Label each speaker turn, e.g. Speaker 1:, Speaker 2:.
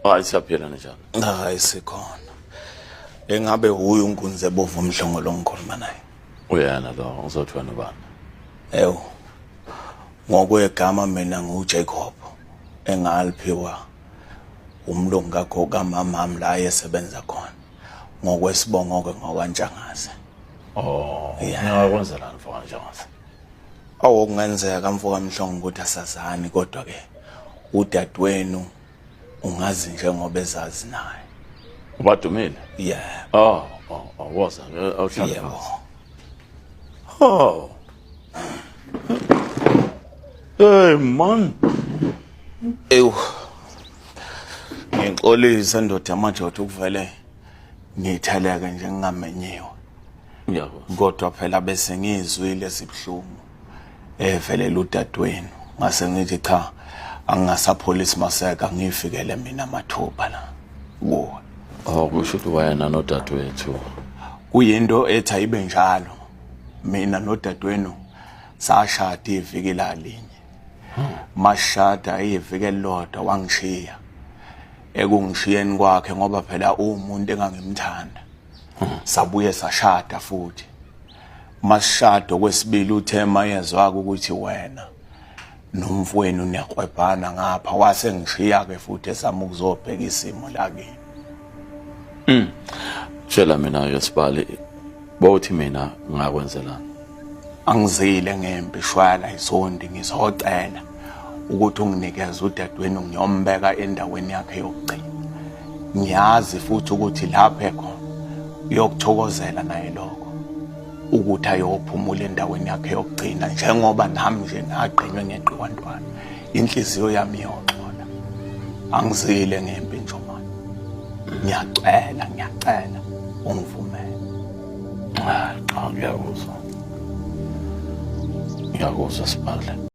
Speaker 1: Hayi, siyaphila, njani?
Speaker 2: Hayi, sikhona. Engabe uyu uNkunzi ebovu uMhlongo lo ngikhuluma naye?
Speaker 1: Uyena lo. Uzothi wena ubani?
Speaker 2: Ewu. Ngokwegama mina nguJacob, engaliphiwa umlungu kakho kamamami la esebenza khona. Ngokwesibongo ke ngokwaNtshangase.
Speaker 1: Oh, ngingakwenzelani, mfo kaNtshangase?
Speaker 2: Awu, kungenzeka, mfo kaMhlongo, ukuthi asazani, kodwa ke udadewenu ungazi njengoba ezazi naye.
Speaker 1: Ubadumile?
Speaker 2: Yeah.
Speaker 1: Oh, woza, awuhlale phansi. Oh. Hey man.
Speaker 2: Ewu. Ngixolisa, ndoda yamadoda, ukuvele ngitheleke nje ngingamenyiwe.
Speaker 1: Ngiyakuzwa.
Speaker 2: Kodwa phela bese ngizwile sibhlungu evelela udadewenu. Ngase ngithi cha, angingasapholisi maseka, ngifikele mina mathupha la kuwe.
Speaker 1: Oh, kusho ukuthi wena nodadewethu.
Speaker 2: Kuyinto ethi ayibe njalo. Mina nodadewenu sashada iviki lalinye. Mashada iviki elilodwa wangishiya. Ekungishiyeni kwakhe, ngoba phela uwumuntu engangimthanda, sabuye sashada futhi. Masishado kwesibili, uthe mayezwaka ukuthi wena nomfowenu niyakwebhana ngapha, wase ngishiya ke futhi esama ukuzobheka isimo la kini.
Speaker 1: Tshela mina ke, sibali, bawuthi mina ngakwenzelani?
Speaker 2: Angizile ngempi shwala isondi, ngizocela ukuthi unginikeze udadewenu ngiyombeka endaweni yakhe yokugcina. Ngiyazi futhi ukuthi lapho ekhona uyokuthokozela naye lokho, ukuthi ayophumula endaweni yakhe yokugcina, njengoba nami nje ngagqinywe ngeqiwantwana, inhliziyo yami iyoxola. Angizile ngempi, Njomane, ngiyacela, ngiyacela ungivumele.
Speaker 1: Cha, ngiyakuzwa. Ngiyakuzwa, sibali.